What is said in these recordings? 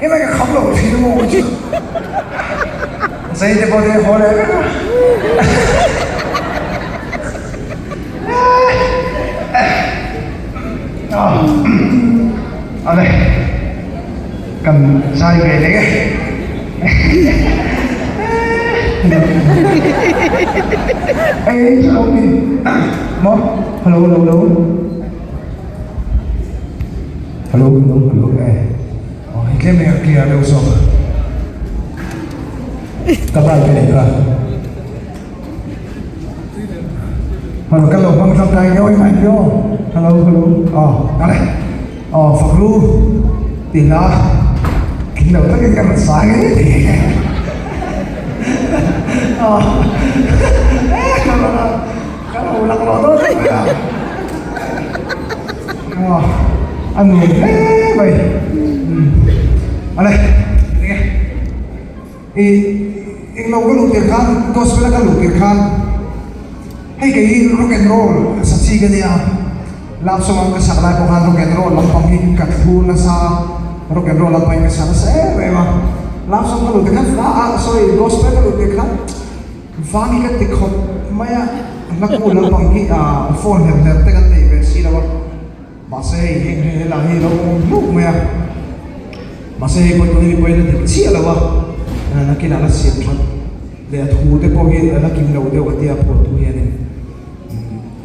Ema ka kham lo thin maw chu. Zai te pawh te haw leh vek a. Ale kan zai ve leh e. Ei chu lo ni maw hello hello hello hello hello hello e aw hei tlem hi a clear deuh zawk ka bike a nih kha hello kan lo hmang tangkai viau em ai aw hello hello aw ale aw faklu tih hla tling lo takin ka rawn sa ngei ngei aw ka lo laklawh dawn tak mai a aw a nuam hle mai ale enge i englo ka luh tir khan gospel a ka luh tir khan hei kei hi rock and roll sa chi ka nia love song ang ka sak lai pawh khan rock and roll lampang hi ka thlur nasa rock and roll lampang hi ka sa nasa em em a love song ka luh tir khan ah sorry gospel ka luh tir khan Vang hi ka ti khawp mai a, hla ku lampang hi ah phone hler hler te kan nei ve si lo a, mahse hei heng hei helai hi a lo awm hluk mai a, mahse hei pawh tun hi pawhin a dik chiah lo a, nakinah la siam that leh a thu te pawh hi a la kim lo deuh a tia phuah tu hianin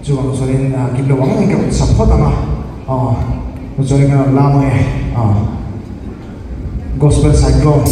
chuvang chuanin kim lo ang ang ka rawn sa phawt ang a, aw chuanin ka rawn lam ang e, aw gospel cyclone.